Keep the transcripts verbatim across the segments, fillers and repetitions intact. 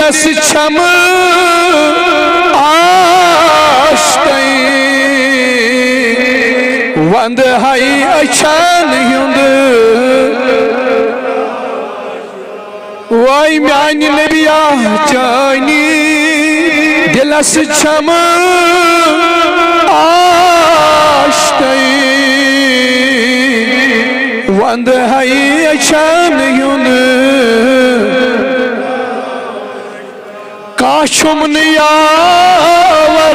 دِلس چھم آشتٕے، وندٕ ہاے أچھن ہُنٛد۔ وٲے میانہِ نبیا، چٲنی دِلس چھم آشتٕے، وندٕ ہاے أچھن ہُنٛد۔ کانٛہہ چھُم نہٕ یاور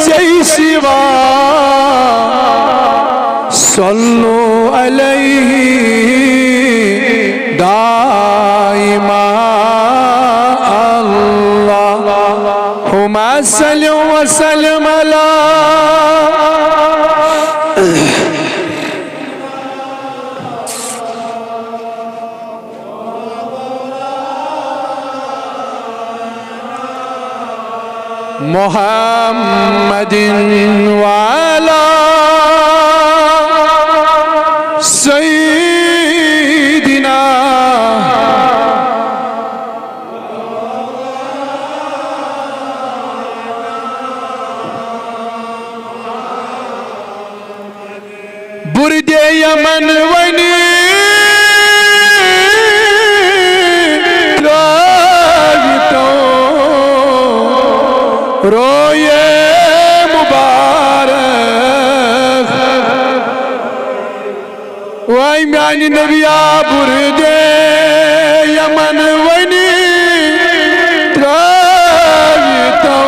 ژےٚ سوا، صلوا علیہ دائما، اللہم صل وسلم علی۔ محمد وعلى سيدنا۔ بُردے یمن ونی ترٲوِتو رویے مبارک۔ وے میانہِ نبیا، بُردے یمن ونی ترٲوِتو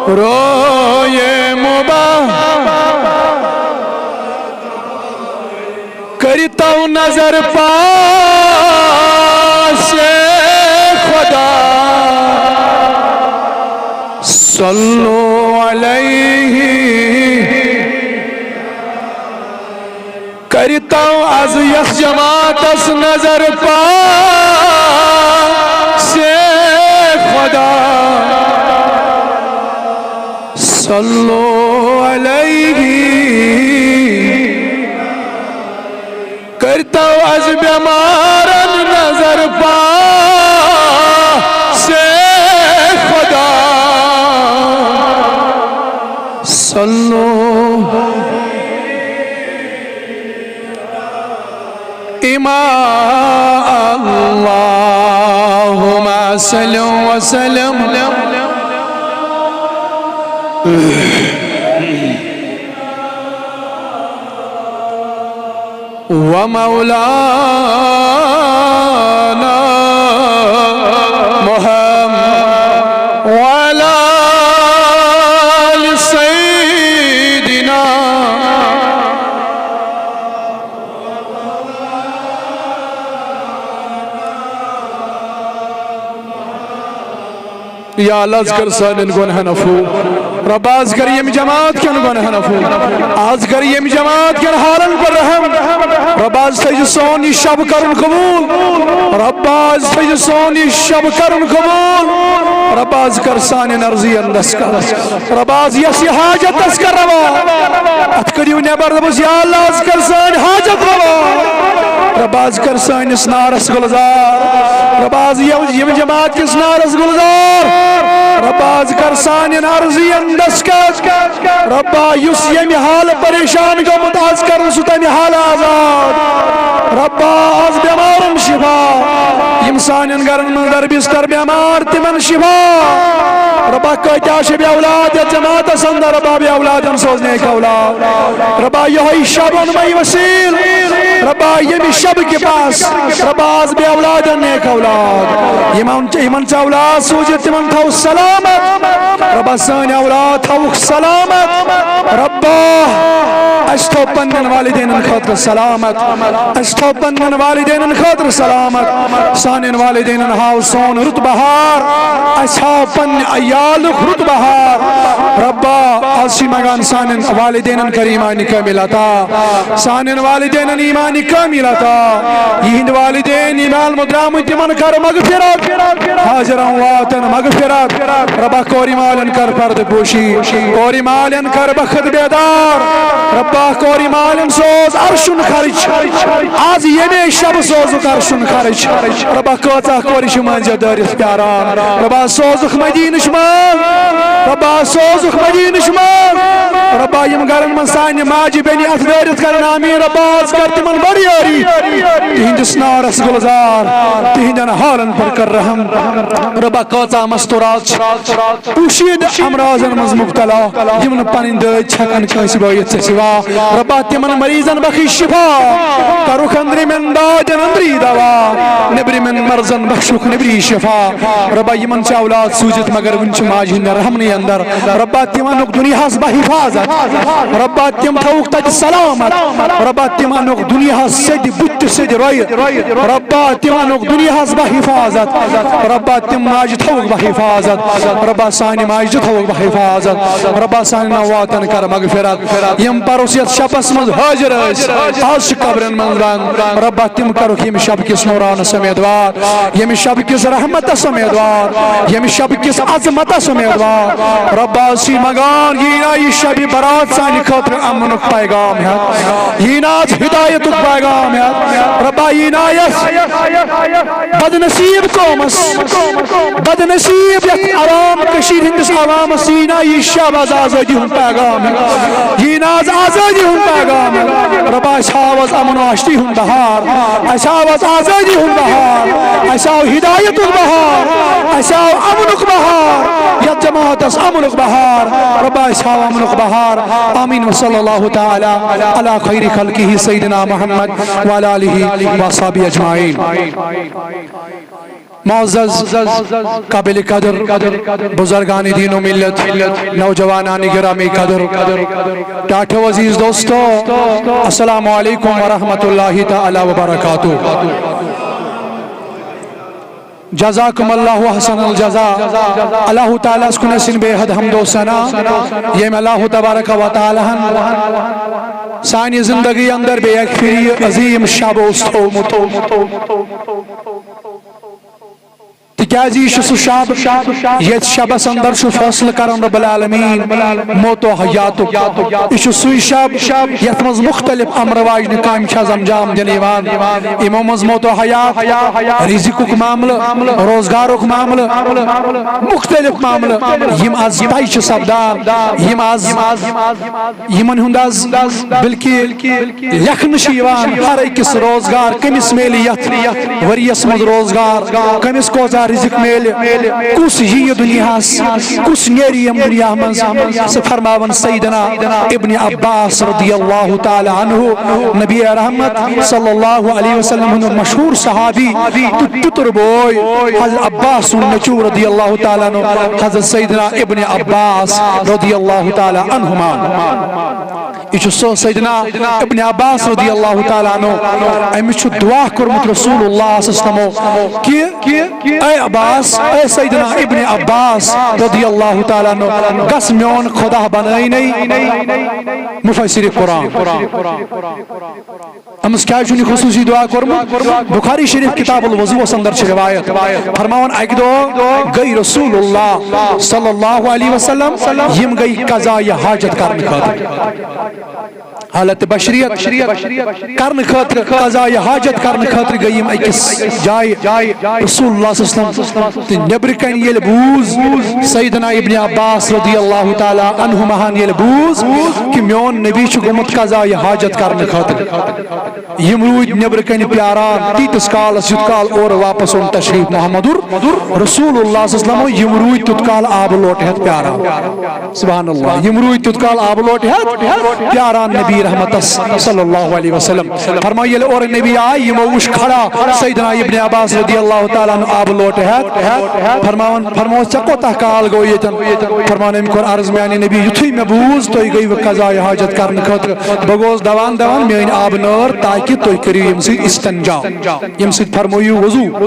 رویے مبارک۔ کٔرتو نظر پاس خدا، صلوا علیہ۔ کٔرتو از یس جماعتس نظر پاس خدا، صلوا علیہ۔ کٔرتو از بیمارن نظر پاس خدا، صلوا۔ امام، اللہم صل وسلم۔ ومولانا محمد وعلى آل سيدنا۔ یا اللہ، از کر سانٮ۪ن گۄنہن عفو۔ رۄبا، از کر ییٚمہِ جماعت کٮ۪ن گۄنہن عفو۔ از کر ییٚمہِ جماعت کٮ۪ن حالن پر رحم۔ رۄبا، از تھٲیزِ سون یہِ شب کرُن قبول۔ رۄبا، از تھٲیزِ سون یہِ شب کرُن قبول۔ رۄبا، از کر سانٮ۪ن عرضین دستخط۔ رۄبا، از یس یہِ حاجت تس کر روا۔ اتھ کٔرِو نٮ۪بر، دوٚپُس، یا اللہ، از کر سٲنۍ حاجت روا۔ رۄبا، از کر سٲنِس نارس گُلزار۔ رۄبا، از یِم، یِم جماعت کِس نارس گُلزار۔ رۄبا، از کر سانٮ۪ن عرضین دستخط۔ رۄبا، یُس ییٚمہِ حالہٕ پریشان گوٚمُت، از کرُن سُہ تمہِ حالہٕ آزاد۔ رۄبا، از بٮ۪مارن شفا، یِم سانٮ۪ن گرن منٛز در بستر بٮ۪مار، تِمن شفا۔ رۄبا، کۭتیاہ چھِ بے اولاد یتھ جماعتس اندر، رۄبا، بے اولادن سوز نیک اولاد۔ رۄبا، یِہوٚے شب اوٚن مےٚ وسیٖل۔ رۄبا، ییٚمہِ شبہٕ کہِ پاس، رۄبا، از بے اولادن نیک اولاد۔ یِمن، یِمن ژےٚ اولاد سوٗزِتھ، تِمن تھاو سلامت۔ رۄبا، سٲنۍ اولاد تھاوُکھ سلامت۔ رۄبا، اَسہِ تھاو پننٮ۪ن والدینن خٲطرٕ سلامت۔ اَسہِ تھاو پننٮ۪ن والدینن خٲطرٕ سلامت۔ سانٮ۪ن والدینن ہاو سون رُت بہار۔ اَسہِ ہاو پننہِ عیالُک رُت بہار۔ رۄبا، از چھِ منگان سانٮ۪ن والدینن کر ایمان کامل عطا۔ سانٮ۪ن والدینن ایمان کامل میلتا۔ یِہِنٛدۍ والدین یِم عالمہٕ درٛامٕتۍ، تِمن کر مغفرت۔ حاضر امواتن مغفرت۔ ربا کورِ مالٮ۪ن کر پردٕ پوشی۔ کورِ مالٮ۪ن کر بخت بیدار۔ ربا کورِ مالٮ۪ن سوز عرشُن خرچ۔ از ییٚمے شب سوزُکھ عرشُن خرچ۔ ربا کۭژاہ کورِ چھِ مٔنٛزۍ دٲرِتھ پیاران۔ ربا سوزُکھ مدینٕچ منٛز۔ ربا سوزُکھ مدینٕچ منٛز۔ ربا یِم گرن منٛز سانہِ ماجہِ بیٚنہِ اتھ دٲرِتھ کرن آمیٖن۔ ربا از کر تِمن بٔڑ یٲری۔ تِہنٛدِس نارس گُلزار، تِہنٛدٮ۪ن حالن پر کر رحم۔ ربا کۭژاہ مستورات چھِ پوشیدٕ امراضن منٛز مبتلا، یِم نہٕ پنٕنۍ دٲدۍ چھکن کٲنٛسہِ بٲوِتھ ژےٚ سوا۔ ربا تِمن مریضن بخش شفا، کرُکھ أنٛدرِمٮ۪ن دادٮ۪ن أنٛدری دوا، نیٚبرِمٮ۪ن مرضن بخشُکھ نیٚبری شفا۔ ربا یِمن چھِ اولاد سوٗزِتھ مگر وُنہِ چھِ ماجہِ ہٕنٛدِ رحمنٕے اندر۔ ربا تِم انُکھ دُنیاہس بحفاظت۔ ربا تِم تھاوُکھ تتہِ سلامت۔ ربا تِم انُکھ دُنیاہس سیٚدِ بُتھِ تہٕ سیٚدِ رۄیہِ۔ ربا تِم انُکھ دُنیاہس بحفاظت۔ ربا تِم ماجہِ تھاوُکھ بحفاظت۔ ربا سانہِ ماجہِ تہِ تھاوُکھ بحفاظت۔ ربا سانٮ۪ن امواتن کر مغفرت۔ یِم پرُس یتھ شبس منٛز حٲضِر ٲسۍ، از چھِ قبرن منٛز بند۔ ربا تِم کرُکھ ییٚمہِ شب کِس نورانس امیدوار، ییٚمہِ شب کِس رحمتس امیدوار، ییٚمہِ شب کِس عظمتس امیدوار۔ ربا أسۍ چھِ منٛگان، یی نا یہِ شب برات سانہِ خٲطرٕ امنُک پیغام ہٮ۪تھ، یی نا از ہدایتُک پیغام ہٮ۪تھ۔ ربا یی نا یس بدنصیب قومس، بدنصیب یتھ عوام، کٔشیٖرِ ہٕنٛدِس عوامس یی نا یہِ شب از آزٲدی ہُنٛد پیغام ہٮ۪تھ، یی نا از آزٲدی ہُنٛد پیغام ہٮ۪تھ۔ ربا اَسہِ ہاو از امن و آشتی ہُنٛد بہار، اَسہِ ہاو از آزٲدی ہُنٛد بہار، اَسہِ ہاو ہدایتُک بہار، اَسہِ ہاو امنُک بہار، یتھ جماعتس امنُک بہار۔ ربا اَسہِ ہاو امنُک بہار۔ آمین۔ وصلی اللہ تعالی علی خیر خلقہ سیدنا محمد وعلی آلہ واصحابہ اجمعین۔ معزز، قابل قدر بزرگان دین و ملت، نوجوانان گرامی قدر، ٹاٹھو عزیز دوستو، السلام علیکم ورحمۃ اللہ تعالی وبرکاتہ۔ جزاکم اللہ احسن الجزا۔ اللہ تعالیٰ ہس کُن ٲسِن بے حد حمد و ثنا، ییٚمۍ اللہ تبارک و تعالیٰ ہن سانہِ زندگی اندر بیٚیہِ اکہِ پھِرِ یہِ عظیٖم شب اوس تھوومُت۔ تِکیازِ یہِ چھُ سُہ شب، یتھ شبس اندر چھُ فٲصلہٕ کران رب العالمین موت و حیاتُک۔ یہِ چھُ سُے شب یتھ منٛز مختلف امر واجنہِ کامہِ چھِ از انجام دِنہٕ یِوان۔ یِمو منٛز موت و حیات، رزقُک معاملہٕ، روزگارُک معاملہٕ، مختلف معاملہٕ یِم از طے چھِ سپدان، یِم از یِمن ہُنٛد از بلکہ لیکھنہٕ چھُ یِوان ہر أکِس روزگار کٔمِس میلہِ یتھ ؤریَس منٛز روزگار، کٔمِس کوتاہ رزق میلہِ، کُس یِیہِ دُنیاہس، کُس نیرِ ییٚمہِ دُنیا منٛز۔ سُہ فرماوان سیدنا ابن عباس رضی اللہ تعالیٰ عنہ، نبی رحمت صلی اللہ علیہ وسلم ہُنٛد مشہوٗر صحابی تہٕ پِتُر بوے حضرت عباس سُنٛد نیٚچوٗ رضی اللہ تعالیٰ عنہ، حضرت سیدنا ابن عباس رضی اللہ تعالیٰ عنہما۔ یہِ چھُ سُہ سیدنا ابن عباس رضی اللہ تعالیٰ عنہ، أمِس چھُ دعا کوٚرمُت رسول اللہ صلی اللہ علیہ وسلمو کہ اے عباس، اے سیدنا ابن عباس رضی اللہ تعالیٰ عنہ، گژھ میون خدا بنٲینَے مفسر قرآن۔ أمِس کیٛازِ چھُنہٕ یہِ خصوٗصی دعا کوٚرمُت؟ بخاری شریف کتاب الوضوءس اندر چھِ روایت فرماوان، اکہِ دۄہ گٔے رسول اللہ صلی اللہ علیہ وسلم، یِم گٔے قضاء حاجت کرنہٕ خٲطرٕ۔ حالت بشریت کرنہٕ خٲطرٕ، قضاء حاجت کرنہٕ خٲطرٕ گٔے یِم أکِس جایہِ۔ رسول اللہ صلی اللہ علیہ وسلم تہٕ نیٚبرٕ کنہِ ییٚلہِ بوٗز، سیدنا ابن عباس رضی اللہ تعالیٰ عنہما ہن ییٚلہِ بوٗز کہ میون نبی چھُ گوٚمُت قضاء حاجت کرنہٕ خٲطرٕ، یِم روٗدۍ نیٚبرٕ کنہِ پیاران تیٖتِس کالس یُتھ کال اورٕ واپس اوٚن تشریف محمد رسول اللہ صلی اللہ علیہ وسلم، یِم روٗدۍ تیُتھ کال آبہٕ لوٹہٕ ہٮ۪تھ پیاران۔ سبحان اللہ۔ یِم روٗدۍ تیُتھ کال آبہٕ لوٹہٕ ہٮ۪تھ پیاران نبی رحمتس صلی اللہ علیہ وسلم۔ فرماو، ییٚلہِ اورٕ نبی آے، یِمو وُچھ کھڑا سیدنا ابن عباس رضی اللہ تعالیٰ عنہ آبہٕ لوٹہٕ ہٮ۪تھ۔ فرماوان، فرموس، "ژےٚ کوتاہ کال گوٚو ییٚتٮ۪ن؟" فرماوان، أمۍ کوٚر عرض، "میانہِ نبی، یُتھُے مےٚ بوٗز تُہۍ گٔیوٕ قضاء حاجت کرنہٕ خٲطرٕ، بہٕ گوٚوس دوان دوان میٲنۍ آبہٕ نٲر، تاکہِ تُہۍ کٔرِو ییٚمہِ سۭتۍ استنجا، ییٚمہِ سۭتۍ فرمٲیِو وضوٗ۔"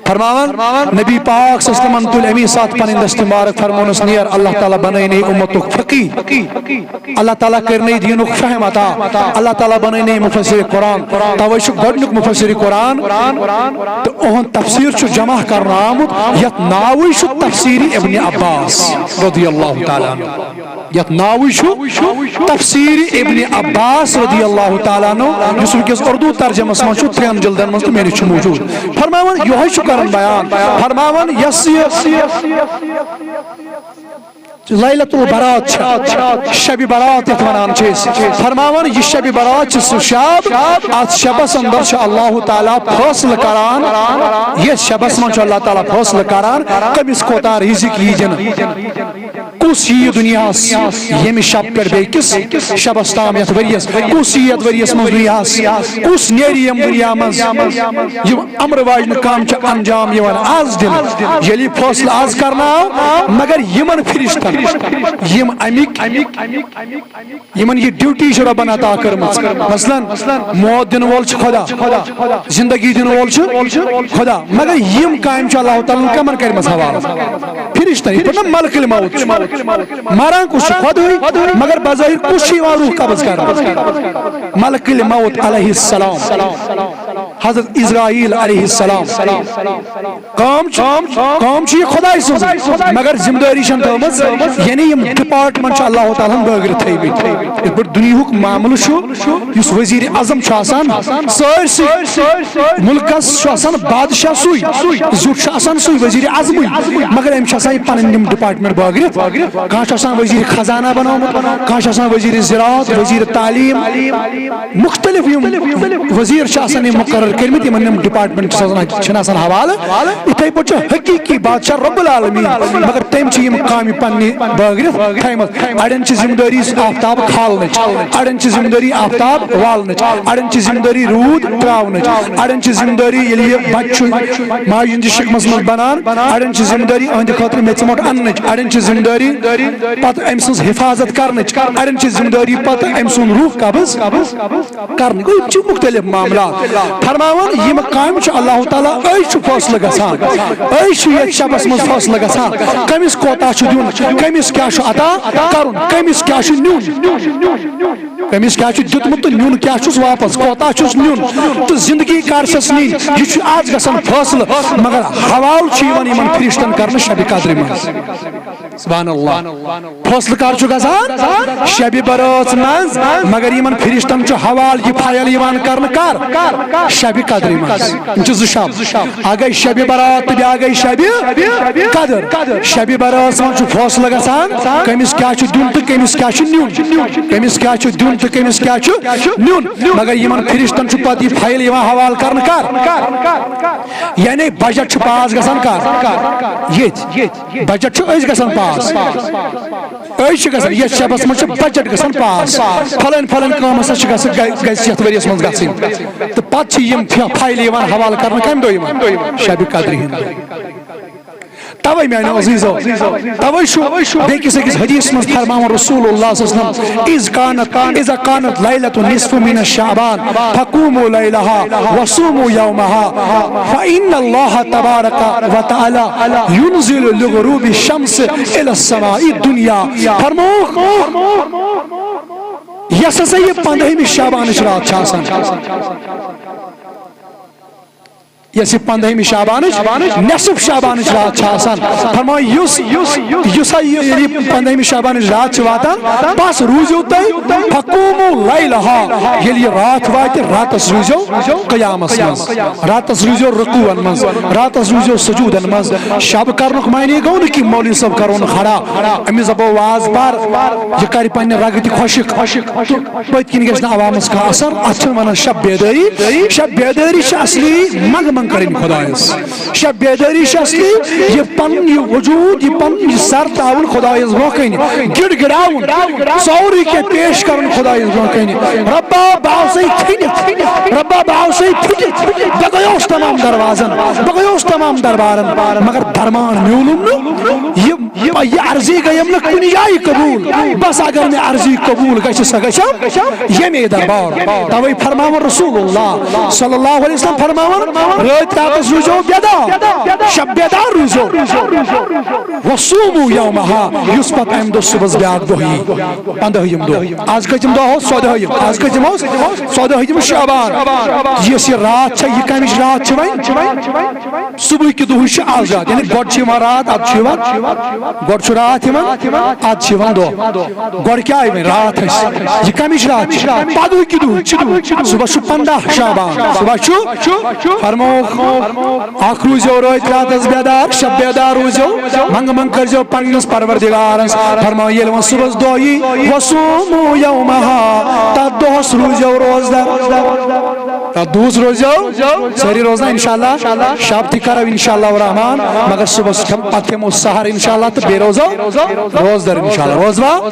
فرماوان، نبی پاک صلی اللہ علیہ وسلمن تُلۍ امی ساتہٕ پنٕنۍ دستہِ مبارک، فرمونس، "نیر، اللہ تعالیٰ بنٲینَے امتُک فقیہ، اللہ تعالیٰ کٔرنَے دیٖنُک فہم عطا۔ اللہ تعالیٰ بنٲے نہٕ مفسر قرآن، توے چھُ گۄڈٕنیُک مفسر قرآن۔ تہٕ اُہُنٛد تفسیٖر چھُ جمع کرنہٕ آمُت، یتھ ناوٕے چھُ تفسیٖر ابن عباس رضی اللہ تعالیٰ عنہ۔ یتھ ناوٕے چھُ تفسیٖر ابن عباس رضی اللہ تعالیٰ عنہ، یُس وٕنکیٚس اردو ترجمس منٛز چھُ، ترٛٮ۪ن جلدن منٛز تہٕ مےٚ نِش چھُ موجود۔ فرماوان، یِہوٚے چھُ کران بیان، فرماوان، یۄس یہِ لیلۃ البرات چھِ، شب برات یتھ ونان چھِ أسۍ، فرماوان، یہِ شب برات چھِ سُہ شب، اتھ شبس اندر چھُ اللہ تعالیٰ فٲصلہٕ کران، یتھ شبس منٛز چھُ اللہ تعالیٰ فٲصلہٕ کران، کٔمِس کوتاہ رزق یی دِنہٕ۔ کُس یِیہِ دُنیاہَس ییٚمہِ شب پٮ۪ٹھ بیٚیہِ کِس شبَس تام یَتھ ؤریَس؟ کُس یِیہِ یَتھ ؤریَس منٛز دُنیاہَس؟ کُس نیرِ ییٚمہِ دُنیا منٛز؟ یِم اَمرٕ واجنہِ کامہِ چھِ انجام یِوان آز دِنہٕ۔ ییٚلہِ یہِ فٲصلہٕ آز کرنہٕ آو، مگر یِمن فرشتن، یِم اَمِکۍ، یِمن یہِ ڈیوٹی چھِ رۄبن عطا کٔرمٕژ۔ مثلاً، موت دِنہٕ وول چھُ خدا، زندگی دِنہٕ وول چھُ خدا، مگر یِم کامہِ چھِ اللہ تعالیٰ ہن کمن کٔرمٕژ حوالہٕ؟ فرشتن۔ یِتھ پٲٹھۍ نہٕ ملک الموت چھُ۔ مران کُس چھُ؟ خۄدٕے۔ مگر بظٲہر کُس چھُ یِوان روح قبض کرنہٕ؟ ملک الموت علیہ السلام، حضرت عزرائیل علیہ السلام۔ کٲم چھِ، کٲم چھِ یہِ خۄداے سٕنٛز، مگر ذمہٕ دٲری چھَنہٕ تھٲومٕژ، یعنی یِم ڈپارٹمنٹ چھِ اللہ تعالیٰ ہن بٲگرِتھ تھٲومٕتۍ۔ یِتھ پٲٹھۍ دُنیاہُک معاملہٕ چھُ، یُس وزیر اعظم چھُ آسان، سٲرسٕے مُلکس چھُ آسان بادشاہ سُے، زیُٹھ چھُ آسان سُے وزیر اعظمٕے، مگر أمِس چھِ آسان یہِ پنٕنۍ یِم ڈپارٹمنٹ بٲگرِتھ۔ کانٛہہ چھُ آسان وزیر خزانہ بنومُت، کانٛہہ چھُ آسان وزیر زراعت، وزیر تعلیم، مختلف یِم وزیر چھِ آسان یِم مقرر کٔرمٕتۍ، یِمن یِم ڈپارٹمنٹ چھِ آسان، چھِنہٕ آسان حوالہٕ۔ یِتھے پٲٹھۍ چھُ حقیقی بادشاہ رب العالمین، مگر تٔمۍ چھِ یِم کامہِ پننہِ بٲگرِتھ تھایمژ۔ اڑٮ۪ن چھِ ذمہٕ دٲری آفتاب کھالنٕچ، اڑٮ۪ن چھِ ذمہٕ دٲری آفتاب والنٕچ، اڑٮ۪ن چھِ ذمہٕ دٲری روٗد تراونٕچ، اڑٮ۪ن چھِ ذمہٕ دٲری ییٚلہِ یہِ بچہِ چھُ ماجہِ ہٕنٛدِس شکمس منٛز بنان، اڑٮ۪ن چھِ ذمہٕ دٲری أہنٛدِ خٲطرٕ میٚژِ مۄٹ اننٕچ، اڑٮ۪ن چھِ ذمہٕ دٲری پتہٕ أمۍ سٕنٛز حفاظت کرنٕچ، اڑٮ۪ن چھِ ذمہٕ دٲری پتہٕ أمۍ سُنٛد روح قبض کرنٕچ۔ گوٚو، یِم چھِ مختلف معاملات۔ فرماوان، یِم کامہِ چھُ اللہ تعالیٰ، أے چھُ فٲصلہٕ گژھان، أے چھُ یتھ شبس منٛز فٲصلہٕ گژھان، کٔمِس کوتاہ چھُ دیُن، کٔمِس کیٛاہ چھُ عطا کرُن، کٔمِس کیٛاہ چھُ نیُن، کٔمِس کیٛاہ چھُ دیُتمُت تہٕ نیُن کیٛاہ چھُس واپس، کوتاہ چھُس نیُن تہٕ زندگی کر چھَس نِنۍ۔ یہِ چھُ آز گژھان فٲصلہٕ، مگر حوالہٕ چھُ یِوان یِمن فرشتن کرنہٕ شبِ قدرِ منٛز۔ سبحان اللہ۔ فٲصلہٕ کر چھُ گژھان؟ شبِ برات منٛز۔ مگر یِمن فرشتن چھُ حوالہٕ یہِ فایل یِوان کرنہٕ کر؟ شبِ قدرِ منٛز۔ یِم چھِ زٕ شب۔ اکھ گٔے شبِ برات تہٕ بیٛاکھ گٔے شبِ قدر۔ شبِ برات منٛز چھُ فٲصلہٕ گژھان، کٔمِس کیٛاہ چھُ دیُن تہٕ کٔمِس کیٛاہ چھُ نیُن۔ کٔمِس کیٛاہ چھُ دیُن تہٕ کٔمِس کیٛاہ چھُ نیُن۔ مگر یِمن فرشتن چھُ پتہٕ یہِ فایل یِوان حوالہٕ کرنہٕ کر؟ یعنی بجٹ چھُ پاس گژھان کر؟ ییٚتھۍ۔ بجٹ چھُ أزۍ گژھان پاس۔ أزۍ چھِ گژھان، یتھ شبس منٛز چھُ بجٹ گژھان پاس۔ فلٲنۍ فلٲنۍ کٲم ہسا چھِ گژھان، گژھِ یتھ ؤریس منٛز گژھٕنۍ۔ تہٕ پتہٕ چھِ یِم فی-، فایلہٕ یِوان حوالہٕ کرنہٕ کمہِ دۄہ یِوان؟ شبِ قدرِ ہِنٛدِ دۄہ۔ توے میانیو عزیزو، توے چھُ بیٚکِس أکِس حدیث منٛز فرماوان رسول اللہ صلی اللہ علیہ وسلم، "اذ کانت، اذا کانت لیلۃ نصف من شعبان فقوموا لیلہا وصوموا یومہا فإن اللہ تبارک و تعالی ینزل لغروب الشمس الی السماء الدنیا۔" فرمووُکھ، یۄس ہسا یہِ پندہمہِ شعبانٕچ رات چھِ آسان، یۄس یہِ پندہمہِ شعبانٕچ، نصف شعبانٕچ رات چھِ آسان، فرماو، یُس، یُس ہا یہِ، ییٚلہِ یہِ پندہمہِ شعبانٕچ رات چھِ واتان، بس روٗزِو تُہۍ، فقوموا لیلہا، ییٚلہِ یہِ راتھ واتہِ، راتس روٗزِو قیامس منٛز، راتس روٗزِو رکوعن منٛز، راتس روٗزِو سجوٗدن منٛز۔ شب کرنُک معنی گوٚو نہٕ کہِ مولوی صٲب کرو نہٕ کھڑا، أمِس دپو واز پر، یہِ کرِ پننہِ رگہٕ تہِ خۄشک۔ پٔتۍ کِنۍ گژھِ نہٕ عوامس کانٛہہ اثر۔ اتھ چھِنہٕ ونان شب بیدٲری۔ شب بیدٲری چھِ اصلی منٛگہٕ منٛگ کرٕنۍ خۄدایس۔ شب بیدٲری چھِ اصلی یہِ پنُن یہِ وجود، یہِ پنُن یہِ سر تاوُن خۄدایس برونٛہہ کنہِ، گِڑ گِڑاوُن، سورُے کینٛہہ پیش کرُن خۄدایس برونٛہہ کنہِ۔ ربا، بہٕ آوسے کھٔنِتھ، ربا، بہٕ آوسے پھُٹِتھ، بہٕ گٔیوس تمام دروازن، بہٕ گٔیوس تمام دربارن، مگر درمان میوٗلُم نہٕ۔ یہِ یہِ عرضی گٔیم نہٕ کُنہِ جایہِ قبوٗل۔ بس اگر مےٚ عرضی قبوٗل گژھِ، سۄ گژھِ ییٚمے دربار۔ توے فرماوان رسول اللہ صلی اللہ علیہ وسلم فرماوان، رٲتۍ راتس روٗزِو بیدار، شب بیدار روٗزِو۔ وصوموا یومہا، یُس پتہٕ امہِ دۄہ صُبحس بیاکھ دۄہ یی، پندہٲیِم دۄہ۔ از کٔژِم دۄہ اوس؟ ژۄدہٲیِم۔ از کٔژِم اوس؟ ژۄدہٲیِم شعبان۔ یۄس یہِ راتھ چھےٚ، یہِ کمِچ راتھ چھِ وۄنۍ؟ صبحٕکہِ دُہٕچ چھِ از راتھ، یعنی گۄڈٕ چھِ یِوان راتھ، ادٕ چھِ یِوان، گۄڈٕ چھُ راتھ یِوان، ادٕ چھِ یِوان دۄہ۔ گۄڈٕ کیٛاہ آیہِ وۄنۍ؟ راتھ ٲسۍ۔ یہِ کمِچ راتھ چھِ؟ پگہٕکہِ دُہٕچ۔ صبحس چھُ پندہ شعبان، صبحس چھُ، فرمووُکھ، اکھ روٗزیو رٲتۍ راتس بیدار، شب بیدار روٗزیو، منگہٕ منگہٕ کٔرزیو پننِس پروردگارس۔ فرماو، ییٚلہِ وۄنۍ صبحس دۄہ یی، وصوموا یومہا، تتھ دۄہس روٗزیو روزدر۔ تتھ دۄہس روزیو، سٲری روزنا انشاءاللہ۔ شب تہِ کرو انشاءاللہ الرحمن، مگر صبحس کھٮ۪م-، پتہٕ کھٮ۪مو سحر انشاءاللہ تہٕ بیٚیہِ روزو روزدر انشاءاللہ۔ روزوا؟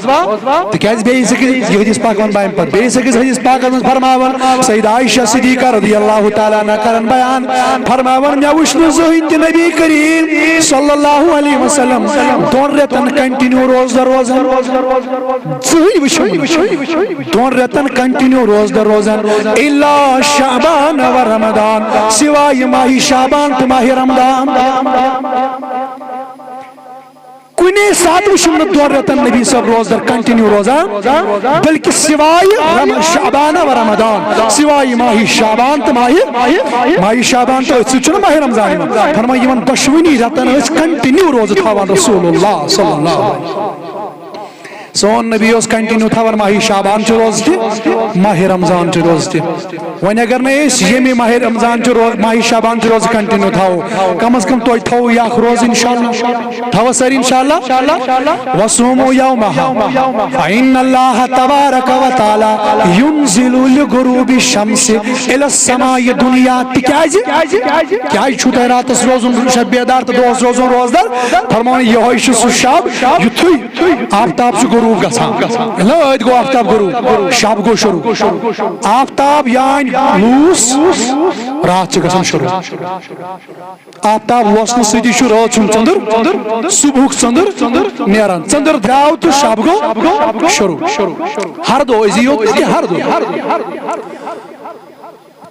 تِکیازِ بیٚیہِ أکِس، یہِ حدیث پاک وَنہٕ بہٕ اَمہِ پتہٕ۔ بیٚیہِ أکِس حدیث پاکس منٛز فرماوان، سیدہ عائشہ صدیقہ رضی اللہ تعالیٰ عنہ کرن بیان، فرماوان، مےٚ وٕچھ نہٕ زٕہٕنۍ تہِ نبی کریم صلی اللہ علیہ وسلم دۄن رٮ۪تن continue روزدر روزان۔ زٕہٕنۍ وٕچھِو نہٕ۔ دۄن رٮ۪تن continue روزدر روزان، الا شعبان و رمضان، سوائے ماہ شعبان تہٕ ماہ رمضان۔ کُنے ساتہٕ وٕچھُم نہٕ دۄن رٮ۪تن نبی صٲب روزدر continue روزان، بلکہ سوائے رم-، شعبان و رمضان، سوائے ماہ شعبان تہٕ ماہ، ماہ شعبان تہٕ أتھۍ سۭتۍ چھُنہٕ ماہ رمضان یِوان۔ فرماو، یِمن دۄشوٕنی رٮ۪تن ٲسۍ continue روزٕ تھاوان رسول اللہ صلی اللہ علیہ وسلم۔ سون نبی اوس continue تھاوان ماہ شعبان چہِ روزٕ تہِ، ماہ رمضان چہِ روزٕ تہِ۔ وۄنۍ اگر نہٕ أسۍ ییٚمہِ ماہ رمضان چہِ روز-، ماہ شعبان چہِ روزٕ continue تھاوو، کم از کم توتہِ تھاوو یہِ اکھ روزٕ انشاءاللہ۔ تھاوو سٲری انشاءاللہ۔ وصوموا یومہا فإن اللہ تبارک و تعالیٰ ينزل لغروب الشمس إلى السماء الدنيا۔ تِکیازِ؟ کیازِ چھُو تۄہہِ راتس روزُن شب بیدار تہٕ دۄہس روزُن روزدر؟ فرماوان، یِہوٚے چھُ سُہ شب یُتھُے آفتاب چھُ غروب گژھان۔ نہ، أتھۍ گوٚو آفتاب غروب، شب گوٚو شروع۔ آفتاب یانۍ لوٗس، راتھ چھِ گژھان شروع۔ آفتاب لوسنہٕ سۭتی چھُ رٲژ ہُنٛد ژٔنٛدٕر، صبحُک ژٔنٛدٕر نیران۔ ژٔنٛدٕر درٛاو تہٕ شب گوٚو شروع۔ ہر دۄہ أزی یوت نہٕ کینٛہہ، ہر دۄہ۔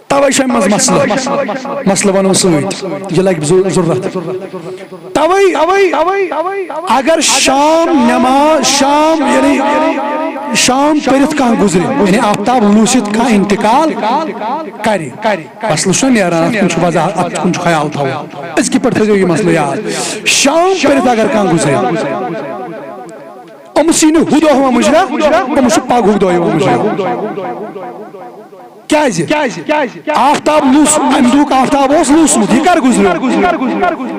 توے چھُ اَمہِ منٛز مسلہٕ، مسلہٕ وَنو سۭتۍ، یہِ لَگہِ ضروٗ-، ضروٗرت۔ توے اگر شام نٮ۪ماز، شام یعنی شام پٔرِتھ کانٛہہ گُزرِ، یعنی آفتاب لوٗسِتھ کانٛہہ انتقال کرِ، مسلہٕ چھُنہ نیران، اَتھ کُن چھُ وضاحت، اَتھ کُن چھُ خیال تھاوُن۔ أزکہِ پٮ۪ٹھ تھٲیزیو یہِ مسلہٕ یاد، شام پٔرِتھ اگر کانٛہہ گُزرِ، أمِس یی نہٕ ہُہ دۄہ یِوان مُجرا، أمِس چھُ پگہُک دۄہ یِوان مُجرا۔ کیازِ؟ آفتاب لوٗس، اَمہِ دۄہُک آفتاب اوس لوٗسمُت، یہِ کر گُزریو؟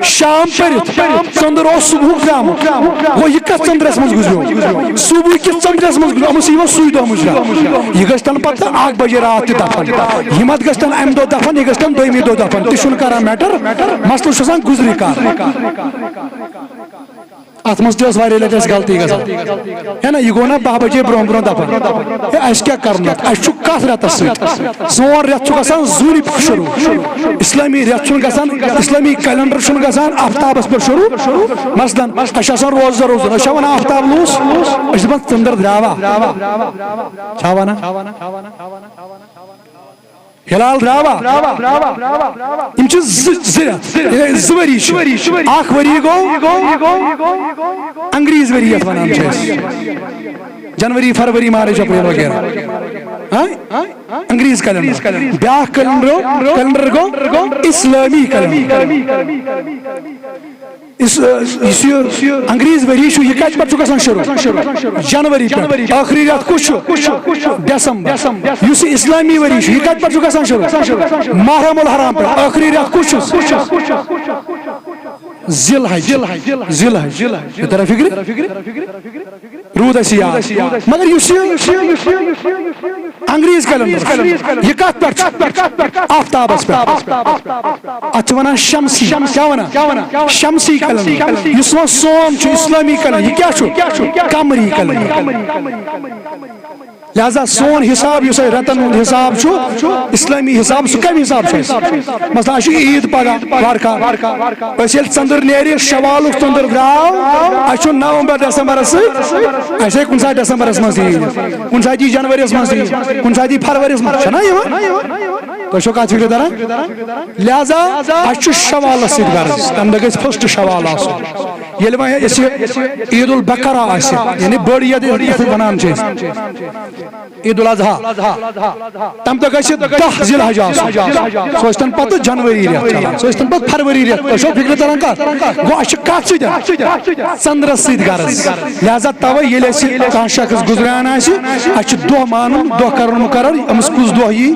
شام پٔرِتھ، ژٔنٛدٕر اوس صبحُک درٛامُت۔ گوٚو، یہِ کتھ ژٔنٛدرس منٛز گُزریو؟ صبحُکِس ژٔنٛدرس منٛز گُزریو، أمِس یِوان سُے دۄہ مُجرا۔ یہِ گژھِ تَنہٕ پتہٕ اکھ بجے راتھ تہِ دفن۔ یہِ مت گژھِ تَنہٕ اَمہِ دۄہ دفن، یہِ گژھِ تَنہٕ دوٚیمہِ دۄہ دفن۔ تہِ چھُنہٕ کران matter، مسلہٕ چھُ آسان گُزرِ کر۔ اتھ منٛز تہِ ٲس واریاہ لٹہِ اَسہِ غلطی گژھان۔ ہے نہ، یہِ گوٚو نہ باہ بجے برونٛہہ برونٛہہ دفن۔ ہے، اَسہِ کیٛاہ کرُن اتھ؟ اَسہِ چھُ کتھ رٮ۪تس سۭتۍ؟ سون رٮ۪تھ چھُ گژھان زوٗنہِ پٮ۪ٹھ شروٗع۔ اسلٲمی رٮ۪تھ چھُنہٕ گژھان، اسلٲمی calendar چھُنہٕ گژھان آفتابس پٮ۪ٹھ شروٗع۔ مثلاً، اَسہِ چھُ آسان روزدر روزُن، أسۍ چھا ونان آفتاب لوٗس؟ أسۍ چھِ دپان ژٔنٛدٕر درٛاوا۔ چھا ونان؟ ہلال درٛاوا؟ یِم چھِ زٕ، زٕ رٮ۪تھ، یعنی زٕ ؤری چھِ۔ اکھ ؤری گوٚو انگریز ؤری، یتھ ونان چھِ أسۍ جنوری، فروری، مارچ، اپریل وغیرہ۔ ہاں؟ انگریز calendar۔ بیاکھ calendar، calendar گوٚو اسلٲمی calendar۔ اس، یُس یہِ انگریز ؤری چھُ، یہِ کتہِ پٮ۪ٹھ چھُ گژھان شروع؟ جنوری پٮ۪ٹھ۔ ٲخری رٮ۪تھ کُس چھُ؟ دسمبر۔ یُس یہِ اسلٲمی ؤری چھُ، یہِ کتہِ پٮ۪ٹھ چھُ گژھان شروع؟ محرم الحرام پٮ۪ٹھ۔ ٲخری رٮ۪تھ کُس چھُ؟ ذی الحج۔ ذی الحج۔ یہِ ترا فکرِ؟ روٗد اَسہِ یاد۔ مگر یُس یہِ انگریز calendar، یہِ کتھ پٮ۪ٹھ چھُ؟ آفتابس پٮ۪ٹھ۔ اتھ چھِ ونان شمسی۔ کیٛاہ ونان؟ شمسی calendar۔ یُس وۄنۍ سون چھُ، اسلٲمی calendar، یہِ کیٛاہ چھُ؟ قمری calendar۔ لہذا سون حساب، یُس اَسہِ رٮ۪تن ہُنٛد حساب چھُ، اسلٲمی حساب، سُہ کمہِ حساب چھُ اَسہِ؟ مثلاً، اَسہِ چھُ عیٖد پگاہ، وارٕ کارٕ۔ أسۍ ییٚلہِ ژٔنٛدٕر نیرِ، شوالُک ژٔنٛدٕر درٛاو، اَسہِ چھُ نومبر دسمبرس سۭتۍ، اَسہِ ہیٚکہِ کُنہِ ساتہٕ دسمبرس منٛز تہِ یِتھ، کُنہِ ساتہٕ یی جنوریَس منٛز تہِ یِتھ، کُنہِ ساتہٕ یی فرؤریَس منٛز، چھَنا یِوان؟ تۄہہِ چھو کتھ فکرِ تران؟ لہذا اَسہِ چھُ شوالس سۭتۍ غرض، تمہِ دۄہ گژھِ first شوال آسُن۔ ییٚلہِ وۄنۍ اَسہِ عید البقرہ آسہِ، یعنی بٔڑ عید یَتھ وَنان چھِ أسۍ، عید الاضحیٰ، تَمہِ دۄہ گژھِ دَہ ذی الحجہ آسُن۔ سُہ ٲسۍ تَن پَتہٕ جنؤری رٮ۪تھ چلان، سُہ ٲسۍ تَن پَتہٕ فرؤری رٮ۪تھ۔ تۄہہِ چھو فِکرِ تَران کَتھ؟ گوٚو اَسہِ چھِ کَتھ سۭتۍ؟ ژَنٛدرَس سۭتۍ غرض۔ لہذا تَوَے ییٚلہِ اَسہِ کانٛہہ شخص گُزران آسہِ، اَسہِ چھُ دۄہ مانُن، دۄہ کَرُن مُقرر، أمِس کُس دۄہ یی؟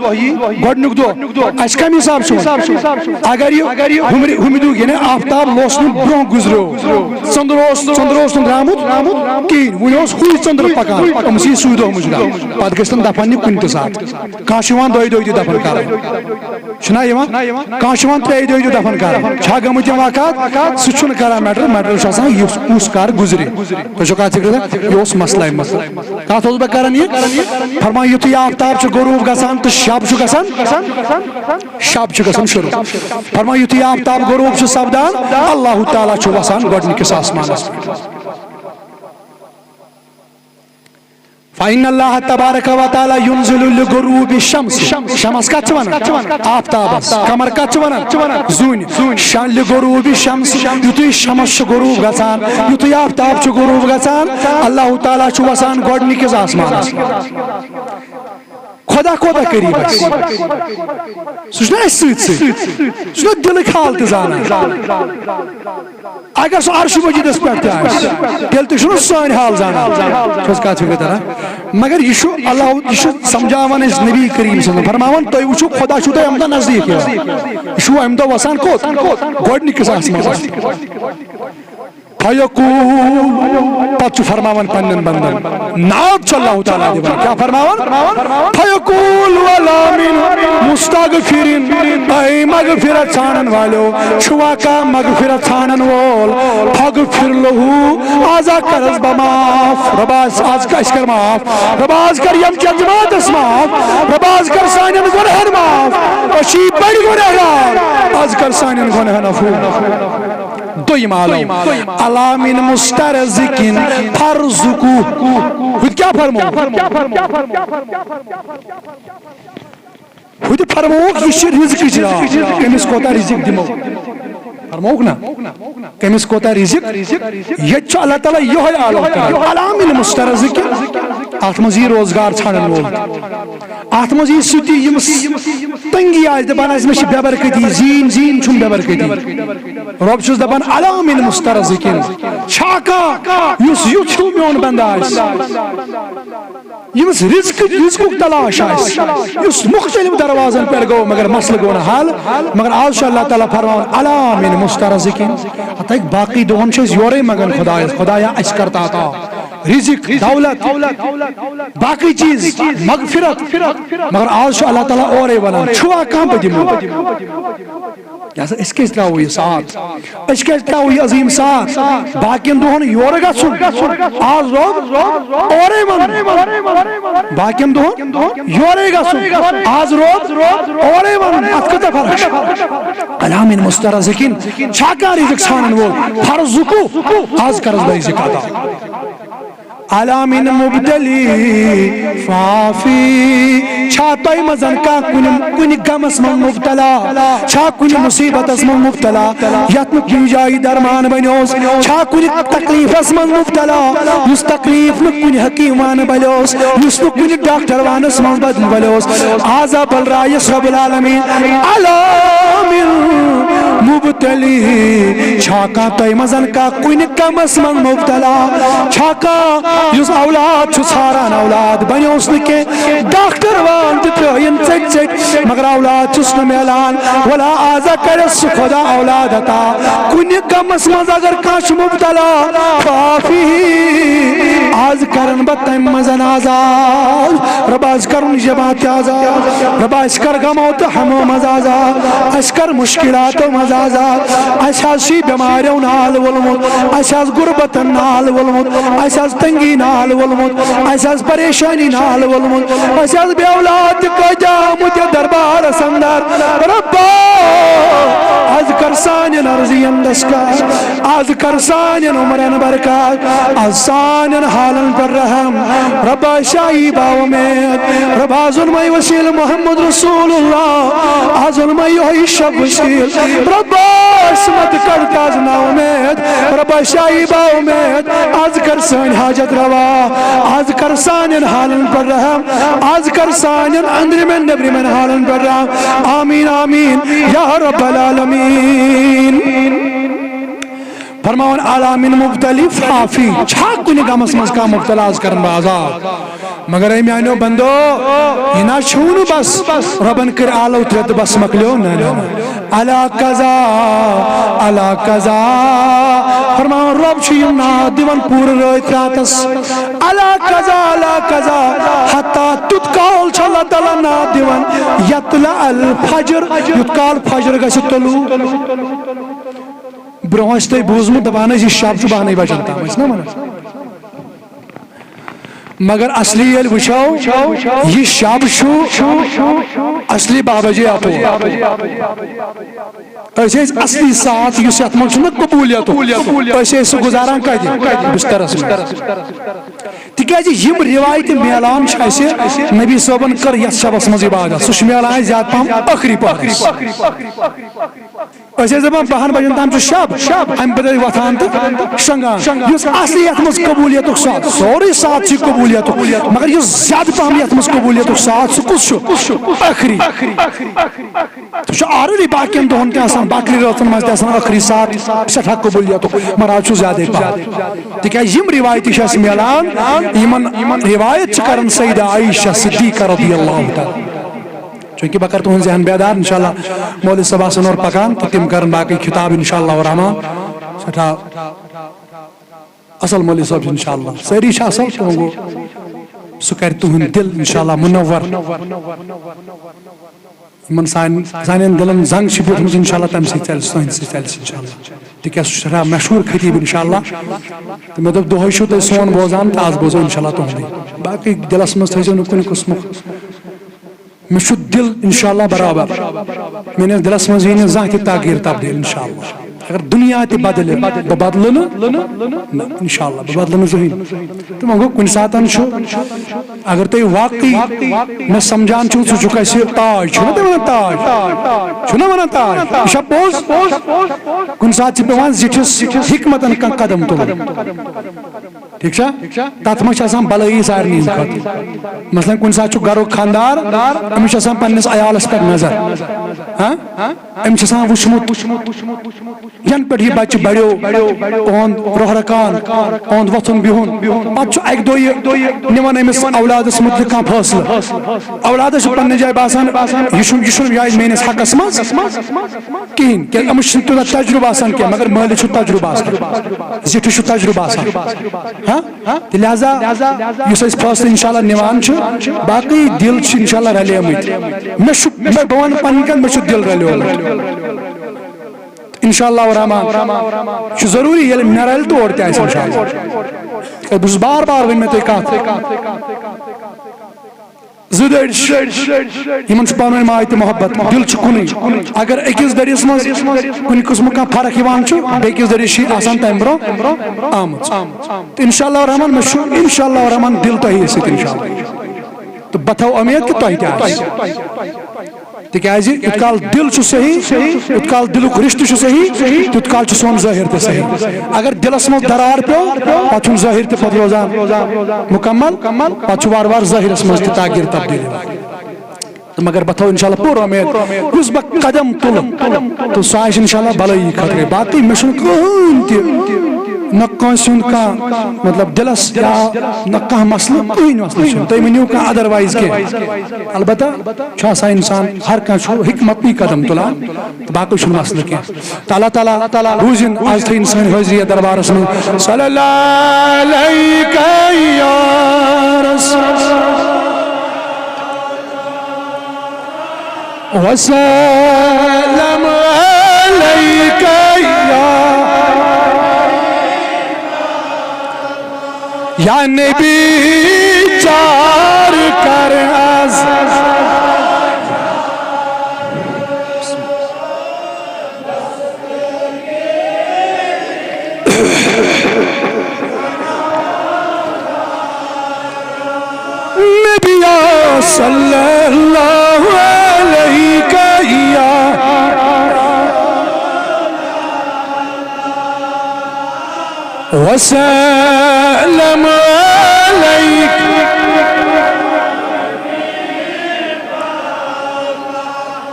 گۄڈٕنیُک دۄہ۔ اَسہِ کَمہِ حساب چھُ وۄنۍ؟ اگر یہِ ہُمہِ، ہُمہِ دۄہ، یعنی آفتاب لوسنہٕ برونٛہہ گُزریو، ژٔنٛدٕر اوس، ژٔنٛدٕر اوس نہٕ درٛامُت کِہیٖنۍ، وُنہِ اوس ہُے ژٔنٛدٕر پَکان، أمِس یی سُے دۄہ مُجرا۔ پَتہٕ گژھِ تَن دَفَن یہِ کُنہِ تہِ ساتہٕ۔ کانٛہہ چھُ یِوان دۄیہِ دۄہہِ تہِ دَفَن کَرُن، چھُنہ یِوان؟ کانٛہہ چھُ یِوان ترٛیٚیہِ دۄہہِ تہِ دَفَن کَرُن۔ چھا گٔمٕتۍ یِم واقعات؟ سُہ چھُنہٕ کَران matter، matter چھُ آسان یُس کُس کَر گُزرِ۔ تُہۍ چھِو کَتھ فِکرِ تَران؟ یہِ اوس مسلے مسلہٕ۔ کَتھ اوسُس بہٕ کَران یہِ؟ فرمان، یُتھُے آفتاب چھُ غروٗب گژھان تہٕ شب چھُ گژھان، شب چھُ گژھان شروٗع۔ فرمان، یُتھُے آفتاب غروٗب چھُ سپدان، اللہ تعالیٰ چھُ وَسان گۄڈٕنِکِس آسمانَس پٮ۪ٹھ۔ فإن اللہ تبارک و تعالیٰ ينزل لغروب الشمس۔ شمس کتھ چھِ ونان؟ آفتابس۔ قمر کتھ چھِ ونان؟ زوٗنہِ۔ ش-، لغروب الشمس، یُتھُے شمس چھُ غروٗب گژھان، یُتھُے آفتاب چھُ غروٗب گژھان، اللہ تعالیٰ چھُ وسان گۄڈٕنِکِس آسمانس۔ خدا کوتاہ قریب آسہِ۔ سُہ چھُنہ اَسہِ سۭتۍ سۭتۍ۔ سُہ چھُنہ دِلٕکۍ حال تہِ زانان۔ اگر سُہ عرش مجیدس پٮ۪ٹھ تہِ آسہِ، تیٚلہِ تہِ چھُنہٕ سٲنۍ حال زانان۔ چھُس کتھ فِکرِ تران؟ مگر یہِ چھُ اللہ، یہِ چھُ سمجھاوان اَسہِ نبی کریم صلی اللہ علیہ وسلم، فرماوان، تُہۍ وٕچھِو، خدا چھُو تۄہہِ امہِ دۄہ نزدیٖک یِوان۔ یہِ چھُو امہِ دۄہ وسان کوٚت؟ گۄڈٕنِکِس آسمانس۔ فیقول، پتہٕ چھُ فرماوان پننٮ۪ن بندن، ناد چھُ اللہ تعالیٰ دِوان۔ کیٛاہ فرماوان؟ فیقول ولا من مستغفرین، اے مغفرت ژھانڈن والٮ۪و، چھُوا کانٛہہ مغفرت ژھانڈن وول؟ فاغفر لہ، آز ہا کرس بہٕ معاف۔ رۄبا، آز، آز کر، اَسہِ کر معاف۔ رۄبا، آز کر ییٚمہِ کہِ جماعتس معاف۔ رۄبا، آز کر سانٮ۪ن گۄنہن معاف۔ أسۍ چھِ بٔڑۍ گۄنہگار۔ آز کر سانٮ۪ن گۄنہن عفو۔ دوٚیِم عالم، علا من مسترزقین فارزقہ۔ ہُتہِ کیٛاہ فرموو؟ ہُتہِ فرمووُکھ، یہِ چھِ رزقٕچ راتھ، کٔمِس کوتاہ رزق دِمو؟ فرمووُکھ نا، کٔمِس کوتاہ رزق؟ ییٚتہِ چھُ اللہ تعالیٰ یِہوٚے عالم کران۔ علا من مسترزقین، اَتھ منٛز یی روزگار ژھانڈن وول۔ اتھ منٛز یی سُہ تہِ، ییٚمِس تنگی آسہِ، دپان آسہِ، مےٚ چھِ بے برکتی، زیٖنۍ، زیٖنۍ چھُم بے برکتی۔ رۄب چھُس دپان، علا من مسترزقین، چھا کانٛہہ یُس یُتھ ہیوٗ میون بندٕ آسہِ، ییٚمِس رزق، رزقُک تلاش آسہِ، یُس مختلف دروازن پٮ۪ٹھ گوٚو، مگر مسلہٕ گوٚو نہٕ حل۔ مگر آز چھُ اللہ تعالیٰ فرماوان، علا من مسترزقین۔ ہتہٕ باقٕے دۄہن چھِ أسۍ یورے منگان خدایس، خدایا، اسہِ کر تہٕ عطا۔ رزق، دولت، باقی چیز، مغفرت، مگر آز چھُ اللہ تعالیٰ اورے ونان، چھُوا کانٛہہ بہٕ دِمو؟ لہذا أسۍ کیازِ ترٛاوو یہِ ساتھ؟ أسۍ کیازِ ترٛاوو یہِ عظیٖم ساتھ؟ باقین دۄہن یورٕ گژھُن، آز روٗد اورے ونُن۔ باقین دۄہن یورے گژھُن، آز روٗد اورے ونُن۔ اتھ کۭژاہ فرق چھِ؟ علا من مسترزقین، چھا کانٛہہ رزق ژھانڈن وول؟ فارزقہ، آز کرس بہٕ رزق عطا۔ علا من مبتلی فعافی، چھا تۄہہِ منٛز کانٛہہ کُنہِ، کُنہِ غمس منٛز مبتلا؟ چھا کُنہِ مصیبتس منٛز مبتلا یتھ نہٕ کُنہِ جایہِ درمان بنیوس؟ چھا کُنہِ تکلیفس منٛز مبتلا یُس تکلیف نہٕ کُنہِ حکیٖم وانہٕ بلیوس، یُس نہٕ کُنہِ ڈاکٹر وانس منٛز بدل بلیوس؟ آزا بلرایس رب العالمین، علا من مبتلی، چھا کانٛہہ تۄہہِ منٛز کانٛہہ کُنہِ غمس منٛز مبتلا؟ چھا کانٛہہ یُس اولاد چھُ ژھاران، اولاد بنیوس نہٕ کینٛہہ، ڈاکٹر وان تہِ ترٲیِن ژٔٹۍ ژٔٹۍ، مگر اولاد چھُس نہٕ میلان؟ ولا آزا کرس سُہ خدا اولاد عطا۔ کُنہِ غمس منٛز اگر کانٛہہ چھُ مبتلا، فعافی، آز کرن بہٕ تمہِ منٛز آزاد۔ رۄب، آز کرُن جماعت آزاد۔ رۄب، أسۍ کر غمو تہٕ ہمو منٛز آزاد۔ أسۍ کر مشکلاتو منٛز آزاد۔ اسہِ حظ چھُ بیماریو نال وولمُت، اسہِ حظ غربتن نال وولمُت، اسہِ حظ تنگی نال وولمُت، اسہِ حظ پریشانی نال وولمُت، اسہِ حظ بے اولاد تہِ کٲتیٛاہ آمُت یتھ دربارس اندر۔ رۄبا، از کر سانٮ۪ن عرضی یندس کر، از کر سانٮ۪ن عمرن برکات، از سانٮ۪ن حالن پر رحم۔ رۄبا، شاہی با امید، رۄبا، از اوٚنمے وسیلہٕ محمد رسول اللہ، از اوٚنمے یہوے شب وسیلہٕ۔ رۄبا، عصمت کڑ تاز نا امید، رۄبا، شاہی با امید، از کر سٲنۍ حاجت روا، از کر سانٮ۪ن حالن پر رحم، از کر سانٮ۪ن أنٛدرِمٮ۪ن نیٚبرِمٮ۪ن حالن پر رحم۔ آمین، آمین، یا رب العالمین۔ فرماوان، الا من مبتلی فعافی، چھا کُنہِ غمس منٛز کانٛہہ مبتلا، از کرن بہٕ آزاد۔ مگر اے میانیو بندو، یہِ نہ چھُو نہٕ بس رۄبن کٔرۍ آلو ترٛےٚ تہٕ بس مۄکلیو، نہ، نہ، نہ۔ الا قضا، الا قضا۔ فرماوان، رۄب چھُ یِم ناد دِوان پوٗرٕ رٲتۍ راتس۔ الا قضا، الا قضا۔ حتی تیُتھ کال چھُ اللہ تعالیٰ ناد دِوان، یطلع الفجر، یُتھ کال فجر گژھِ طلوع۔ برونٛہہ ٲسۍ تۄہہِ بوٗزمُت، دپان ٲسۍ، یہِ شب چھُ بہنٕے بجن تام، ٲسۍ نا ونان؟ مگر اصلی ییٚلہِ وٕچھو، یہِ شب چھُ اصلی بہہ بجے اپور۔ أسۍ ٲسۍ اصلی ساتھ، یُس یتھ منٛز چھُنہٕ قبولیتُک، أسۍ ٲسۍ سُہ گُزاران کتہِ؟ بسترس منٛز۔ تِکیازِ یِم روایتہٕ میلان چھِ اَسہِ، نبی صٲبن کٔر یتھ شبس منٛز عبادت، سُہ چھُ میلان اَسہِ زیادٕ پہم ٲخری پہرس۔ أسۍ ٲسۍ دَپان، بَہَن بَجَن تام چھُ شب، اَمہِ پَتہٕ ٲسۍ وۄتھان تہٕ شۄنٛگان۔ یُس اصلی یَتھ منٛز قبولیتُک ساتھ، سورُے ساتھ چھُ قبولیتُک، مگر یُس زیادٕ پَہَم یَتھ منٛز قبولیتُک ساتھ، سُہ کُس چھُ؟ ٲخری۔ سُہ چھُ already باقین دۄہَن تہِ آسان، باقٕے رٲژَن منٛز تہِ آسان ٲخری ساتھ سٮ۪ٹھاہ قبولیتُک، مگر آز چھُ زیادَے پَہَم۔ تِکیٛازِ یِم رِوایتہٕ چھِ اَسہِ میلان، یِمَن رِوایت چھِ کران سیدہ عائشہ صدیقہ رضی اللہ تعالیٰ۔ چونکہ بہٕ کرٕ تُہُنٛد ذہن بیدار، انشاءاللہ مولوی صٲب آسن اورٕ پکان تہٕ تِم کرن باقٕے خطاب انشاءاللہ الرحمن۔ سٮ۪ٹھاہ اصل مولوی صٲب چھِ انشاءاللہ، سٲری چھِ اصل، تِمو گوٚو سُہ کرِ تُہُنٛد دِل انشاءاللہ منور۔ یِمن سانہِ، سانٮ۪ن دِلن زنگ چھِ بیٖٹھمٕژ انشاءاللہ، تَمہِ سۭتۍ ژَلہِ سُہ، تُہنٛدِ سۭتۍ ژَلہِ سُہ انشاءاللہ۔ تِکیٛازِ سُہ چھُ سٮ۪ٹھاہ مشہوٗر خطیٖب انشاءاللہ۔ تہٕ مےٚ دوٚپ دۄہے چھِو تُہۍ سون بوزان تہٕ آز بوزو انشاءاللہ تُہُنٛدُے۔ باقٕے دِلس منٛز تھٲیزیو نہٕ کُنہِ قٕسمُک مےٚ چھُ دِل انشاءاللہ برابر۔ میٲنِس دِلس منٛز یی نہٕ زانٛہہ تہِ تغیٖر تبدیٖل انشاءاللہ۔ اگر دُنیا تہِ بدلہِ، بہٕ بدلہٕ نہٕ۔ نہ، انشاءاللہ، بہٕ بدلہٕ نہٕ زٕہٕنۍ۔ تہٕ وۄنۍ گوٚو کُنہِ ساتن چھُ، اگر تُہۍ واقعی مےٚ سمجھان چھِو، ژٕ چھُکھ اَسہِ تاج، چھُنہ تُہۍ ونان تاج؟ چھُنہ ونان تاج؟ یہِ چھا پوٚز؟ کُنہِ ساتہٕ چھِ پٮ۪وان زِٹھِس حکمتن کانٛہہ قدم تُلُن۔ ٹھیک چھا؟ تتھ منٛز چھِ آسان بلٲیی سارنٕے ہٕنٛدِ خٲطرٕ۔ مثلاً کُنہِ ساتہٕ چھُ گرُک خانٛدار، أمِس چھِ آسان پننِس عیالس پٮ۪ٹھ نظر۔ ہاں؟ أمِس چھِ آسان وُچھمُت، ینہٕ پٮ۪ٹھ یہِ بچہِ بڑیو، اُہُنٛد روح رکان، اُہُنٛد وۄتھُن بِہُن۔ پتہٕ چھُ اکہِ دۄہ یہِ نِوان أمِس اولادس مُتعلق کانٛہہ فٲصلہٕ۔ اولادس چھُ پننہِ جایہِ باسان، یہِ چھُنہٕ، یہِ چھُنہٕ جایہِ میٲنِس حقس منٛز کِہیٖنۍ، کیٛازِ أمِس چھُنہٕ تیوٗتاہ تجرُبہٕ آسان کینٛہہ، مگر مٲلِس چھُ تجرُبہٕ آسان، زِٹھِس چھُ تجرُبہٕ آسان۔ ہاں؟ تہٕ لہذا یُس أسۍ فٲصلہٕ انشاءاللہ نِوان چھِ، باقٕے دِل چھِ انشاءاللہ رلیمٕتۍ۔ مےٚ چھُ، مےٚ، بہٕ وَنہٕ پنٕنۍ کَتھ، مےٚ چھُ دِل رلیومُت۔ انشاءاللہ الرحمن چھُ ضروٗری، ییٚلہِ مےٚ رلہِ تہٕ اورٕ تہِ آسہِ انشاءاللہ۔ بہٕ چھُس بار بار وۄنۍ مےٚ تۄہہِ کَتھ۔ زٕ دٔرۍ چھِ، یِمن چھُ پانہٕ ؤنۍ ماے تہٕ محبت، دِل چھُ کُنُے۔ اگر أکِس دٔرِس منٛز کُنہِ قٕسمُک کانٛہہ فرق یِوان چھُ، بیٚکِس دٔرِس چھِ آسان تَمہِ برونٛہہ آمٕژ۔ تہٕ انشاءاللہ الرحمن، مےٚ چھُ انشاءاللہ الرحمن دِل تۄہی سۭتۍ انشاءاللہ۔ تہٕ بہٕ تھاوٕ اُمید کہِ تۄہہِ تہِ آسہِ۔ تِکیٛازِ یُتھ کال دِل چھُ صحیح، یُتھ کال دِلُک رِشتہٕ چھُ صحیح، تیُتھ کال چھُ سون ظٲہِر تہِ صحیح۔ اگر دِلس منٛز درار پیوٚو، پتہٕ چھُنہٕ ظٲہِر تہِ پتہٕ روزان مُکمل، پتہٕ چھُ وارٕ وارٕ ظٲہِرس منٛز تہِ تاخیر تبدیٖل یِوان۔ تہٕ مگر بہٕ تھاوٕ انشاءاللہ پوٗرٕ اُمید، یُس بہٕ قدم تُلہٕ، تہٕ سُہ آسہِ انشاءاللہ بلٲیی خٲطرٕ۔ باقٕے مےٚ چھُنہٕ کٕہٕنۍ تہِ، نہ کٲنٛسہِ ہُنٛد کانٛہہ، مطلب، دِلس یا نہ کانٛہہ مسلہٕ، کٕہٕنۍ مسلہٕ چھُنہٕ۔ تُہۍ ؤنِو کانٛہہ otherwise کینٛہہ۔ البتہ چھُ آسان انسان، ہر کانٛہہ چھُ حکمتٕے قدم تُلان، تہٕ باقٕے چھُنہٕ مسلہٕ کینٛہہ۔ تہٕ اللہ تعالیٰ روٗزِن آز تھٲیِن سٲنۍ حٲضری یَتھ دربارس منٛز۔ صلی اللہ علیک یا رسول وسلم۔ علیک یا، یا نبی، چار کر از نبیا صلی اللہ علیک یا وسلم علیک۔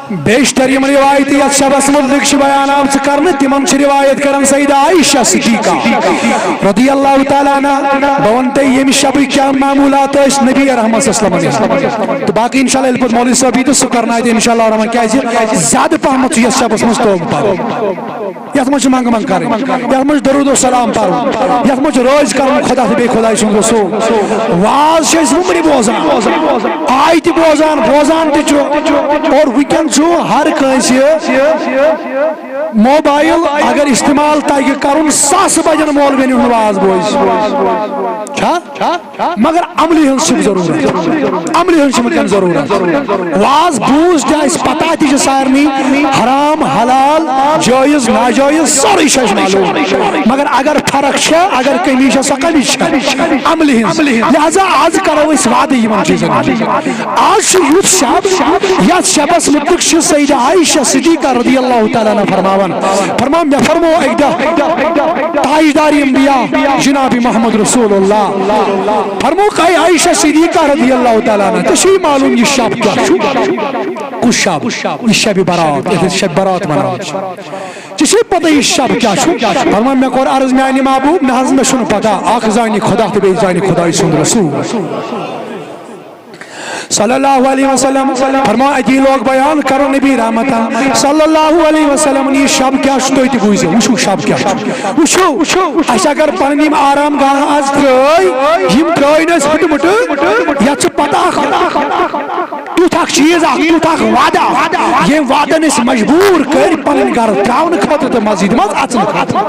بیشتر یِم روایتہٕ یتھ شبس متعلق چھِ بیان آمژٕ کرنہٕ، تِمن چھِ روایت کران سیدہ عائشہ صدیقہ رضی اللہ تعالیٰ عنہا۔ بہٕ ونہٕ تۄہہِ ییٚمہِ شبٕکۍ کیٛاہ معموٗلات ٲسۍ نبی رحمت صلی اللہ علیہ وسلم۔ تہٕ باقٕے انشاءاللہ ییٚلہِ پتہٕ مولوی صٲب یی تہٕ سُہ کرنایہِ تہِ انشاءاللہ الرحمن، کیٛازِ زیادٕ پہمتھ چھُ یتھ شبس منٛز توبہٕ پرُن۔ یتھ منٛز چھِ منٛگہٕ منٛگ کرٕنۍ، یتھ منٛز چھُ درود و سلام پرُن، یتھ منٛز چھُ رٲضۍ کرُن خدا تہٕ بیٚیہِ خدایہِ سُنٛد رسول۔ واز چھِ أسۍ وُمرِ بوزان، آیہِ تہِ بوزان، بوزان تہِ چھُ۔ اور وٕنکیٚن چھُ ہر کٲنٛسہِ موبایل اگر استعمال تگہِ کرُن، ساسہٕ بجن مولوین ہُنٛد واز بوزِ۔ چھا؟ مگر عملہِ ہٕنٛز چھِ ضروٗرت، عملہِ ہٕنٛز چھِ وٕنکیٚن ضروٗرت۔ واز بوٗز تہِ آسہِ پتہ تہِ چھِ سارنٕے، حرام، حلال، جٲیز، ناجٲیز، سورُے چھُ اَسہِ معلوٗم۔ مگر اگر فرق چھےٚ، اگر کمی چھےٚ، سۄ کمِچ چھےٚ؟ عملہِ ہٕنٛز۔ لہذا آز کرو أسۍ وعدٕ یِمن چیٖزن ہُنٛد۔ آز چھُ یُتھ شب، یتھ شبس متعلق چھِ سیدہ عائشہ صدیقہ رضی اللہ تعالیٰ عنہا فرماوان، فرمان، مےٚ فرموو اکہِ دۄہ تاجدار انبیاء جناب محمد رسول اللہ، فرموو، اے عائشہ صدیقہ رضی اللہ تعالیٰ عنہا، ژےٚ چھُے معلوم یہِ شب کیٛاہ چھُ؟ کُس شب؟ یہِ شب برات، یتھ أسۍ شب برات ونان چھِ۔ ژےٚ چھے پتہ یہِ شب کیٛاہ چھُ؟ فرمان، مےٚ کوٚر عرض، میانہِ محبوب، نہ حظ، مےٚ چھُنہٕ پتہ، اکھ زانہِ خدا تہٕ بیٚیہِ زانہِ خدایہِ سُنٛد رسول۔ صلی اللہ علیہ وسلم۔ فرمان، اتی لوگ بیان کرو نبی رحمت صلی اللہ علیہ وسلم، یہِ شب کیٛاہ چھُ، تُہۍ تہِ بوٗزِو، وٕچھِو شب کیٛاہ چھُ۔ وٕچھِو، اَسہِ اگر پنٕنۍ یِم آرام گاہ آز ترٛٲے، یِم ترٛٲے نہٕ اَسہِ ہُٹہٕ مُٹہٕ، یَتھ چھُ پتہ اکھ، تیُتھ اکھ چیٖز اکھ، تیُتھ اکھ وعدٕ اکھ، ییٚمۍ وعدن أسۍ مجبوٗر کٔرۍ پنٕنۍ گرٕ ترٛاونہٕ خٲطرٕ تہٕ مسجدِ منٛز اژنہٕ خٲطرٕ۔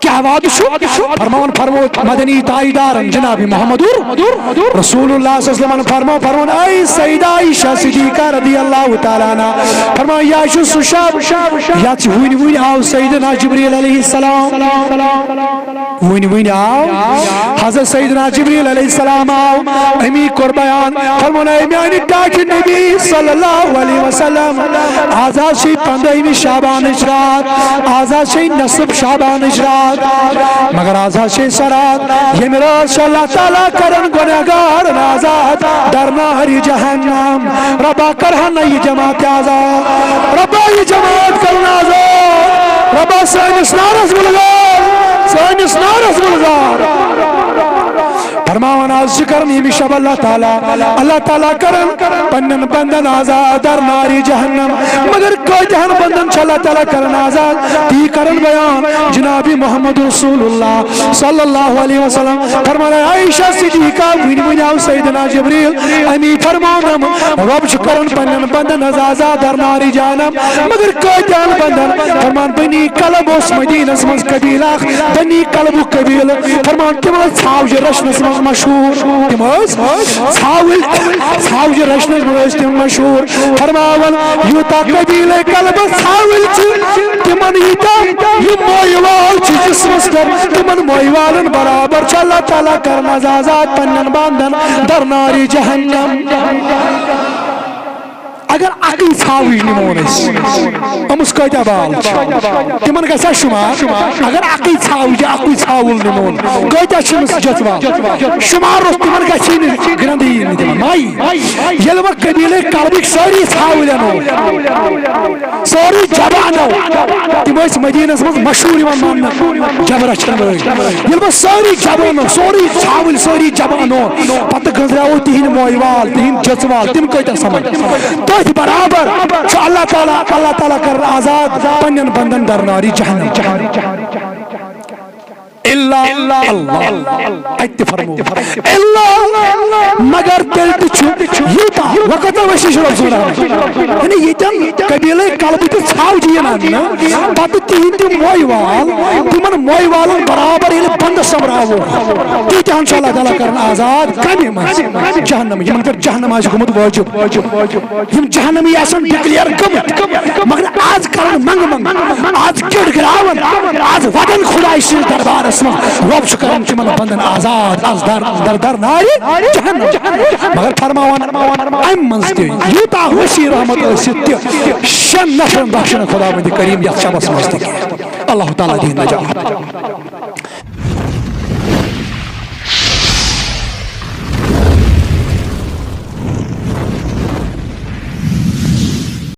کیٛاہ وعدٕ چھُ؟ فرماوان فرموو مدنی تاجدارن جناب محمد رسول اللہ صلی اللہ علیہ وسلم فرموو، فرموان، اے سیدہ عائشہ صدیقہ رضی اللہ تعالیٰ عنہا، فرماوان، یہِ چھُ سُہ شب، یتھ وٕنۍ وٕنۍ آو سیدنا جبریل علیہ السلام۔ وٕنۍ وٕنۍ آو حضرت سیدنا جبریل علیہ السلام آو، امی کوٚر بیان، فرموو، اے میانہِ ٹاٹھہِ نبی صلی اللہ علیہ وسلم، آز حظ چھِ پندہمہِ شعبانٕچ رات، آز حظ چھِ نصف شعبانٕچ رات، مگر آز حظ چھِ سۄ رات، ییٚمہِ رٲژ چھُ اللہ تعالیٰ کران گۄنہگارن آزاد در نارِ جہنم۔ ربا کرہن نہ یہِ جماعت آزاد، ربا یہِ جماعت کرن آزاد، ربا سٲنِس نارس گُلزار، سٲنِس نارس گُلزار۔ فرماوان آز چھِ کران ییٚمہِ شب اللہ تعالیٰ، اللہ تعالیٰ کران پننٮ۪ن بندن آزاد در نارِ جہنم۔ مگر کۭتیاہن بندن چھُ اللہ تعالیٰ کران آزاد؟ تی کران بیان جناب محمد رسول اللہ صلی اللہ علیہ وسلم۔ فرماوان عائشہ صدیقہ، وٕنۍ وٕنۍ آو سیدنا جبریل، امی فرمونم، رب چھُ کران پننٮ۪ن بندن ہٕنٛز آزاد در نارِ جہنم۔ مگر کۭتیاہن بندن؟ فرمان، بنی کلب اوس مدینس منٛز قبیلہٕ اکھ، بنی کلبُک قبیلہٕ۔ فرمان، تِم ٲسۍ ژھاوجہِ رچھنس منٛز مشہوٗر۔ تِم ٲسۍ ژھاوٕلۍ، ژھاوجہِ رچھنس منٛز ٲسۍ تِم مشہوٗر۔ فرماوان، یوٗتاہ قبیلے کلبس ژھاوٕلۍ چھِ، تِمن ییٖتیٛاہ یِم مویہِ وال چھِ جسمس پٮ۪ٹھ، تِمن مویہِ والن برابر چھُ اللہ تعالیٰ کران آز آزاد پننٮ۪ن بندن در نارِ جہنم۔ اگر اکٕے ژھاوٕج نِمون أسۍ، أمِس کۭتیٛاہ بال چھِ؟ تِمن گژھِ ہا شُمار۔ اگر اکٕے ژھاوٕج، اکُے ژھاوُل نِمون، کۭتیٛاہ چھِ أمِس جژٕ بال؟ شُمار اوس، تِمن گژھی نہٕ گرٛنٛدٕے یی نہٕ تِمن۔ مَے۔ ییٚلہِ وۄنۍ قبیٖلے کلبٕکۍ سٲری ژھاوٕلۍ اَنو، سورُے جبہٕ اَنو، تِم ٲسۍ مدیٖنس منٛز مشہوٗر یِوان ماننہٕ جبہٕ رچھن وٲلۍ۔ ییٚلہِ وۄنۍ سٲری جبہٕ اَنو، سورُے ژھاوٕلۍ، سٲری جبہٕ اَنو، پتہٕ گٔنٛزراوو تِہِنٛدۍ موے وال، تِہِنٛدۍ جٔژ وال، تِم کۭتیٛاہ سمان؟ تٔتھۍ برابر چھُ اللہ تعالیٰ، اللہ تعالیٰ کرن آزاد پننٮ۪ن بندن در نارِ جہنم۔ الا اللہ۔ اتہِ تہِ فرمو، الا، مگر تیٚلہِ تہِ چھُ یوٗتاہ وقت وشی شروع سُنٛد۔ یعنی ییٚتٮ۪ن قبیلے کلبہٕ تہِ ژھاوجہِ یِن اننہٕ، پتہٕ تِہنٛدِ موے وال، تِمن موے والن برابر ییٚلہِ بندس سۄمبراوو، تیٖتیٛاہن چھُ اللہ تعالیٰ کران آزاد۔ کمہِ منٛز؟ جہنم۔ یِمن پٮ۪ٹھ جہنم آسہِ گوٚمُت وٲجب۔ یِم جہنمی آسن ڈکلیئر گٔمٕتۍ، مگر آز کرن منٛگہٕ منٛگہٕ، آز گِڑ گراون، آز ودن خداے سٕنٛدِس دربارس منٛز۔ رۄب چھُ کران تِمن بندن آزاد، آز در در در نارِ جہنم۔ مگر فرماوان امہِ منٛز تہِ یوٗتاہ وسیع رحمت ٲسِتھ تہِ شٮ۪ن نفرن بخشہِ نہٕ خداوند کریم یتھ شبس منٛز تہِ کینٛہہ۔ اللہ تعالیٰ دِیِن نجات۔